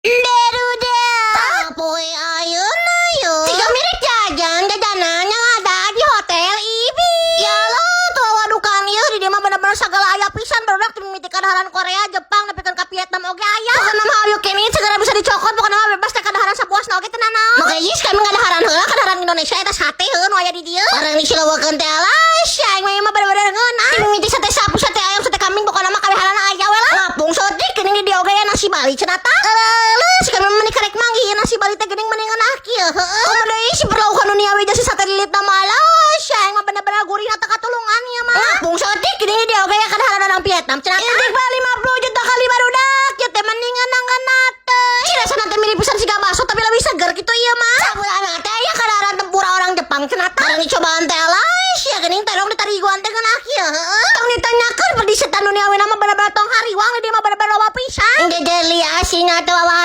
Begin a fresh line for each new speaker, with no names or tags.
Barudak. Poe ayeuna yo. Siga mirip jajan jajanan yang ada di Hotel Ibi. Ya Allah, tuh wadukan ieu di dieu mah bener-bener sagala aya pisan, barudak, mimiti kadaharan Korea, Jepang, nepikeun ka Vietnam oge aya. Pokona mah all you can eat, segala bisa dicokot, pokona mah bebas teh kadaharan sapuasna oge teu nanaon. Oke, yis kami ngadaharan heula kadaharan Indonesia, eta sate heuh nu aya di dieu. Barang disilewekeun teh, alah, aing mah bener-bener ngeunah. Mimiti sate sapi, sate ayam, sate kambing, pokona mah kabehanana aya we lah. Ngapung saeutik geuning di dieu oge aya nasi Bali cenah tah. Eleuh, si kami mah karek manggih nasi Bali teh geuning mending ngeunah kieu heueuh. Komo deui si perlaukan duniawi jeung si sate lilit mah, alah, aing mah bener-bener gurih teu katulungan ieu mah. Ngapung saeutik geuning di dieu oge aya kadaharan orang Vietnam cenah tah.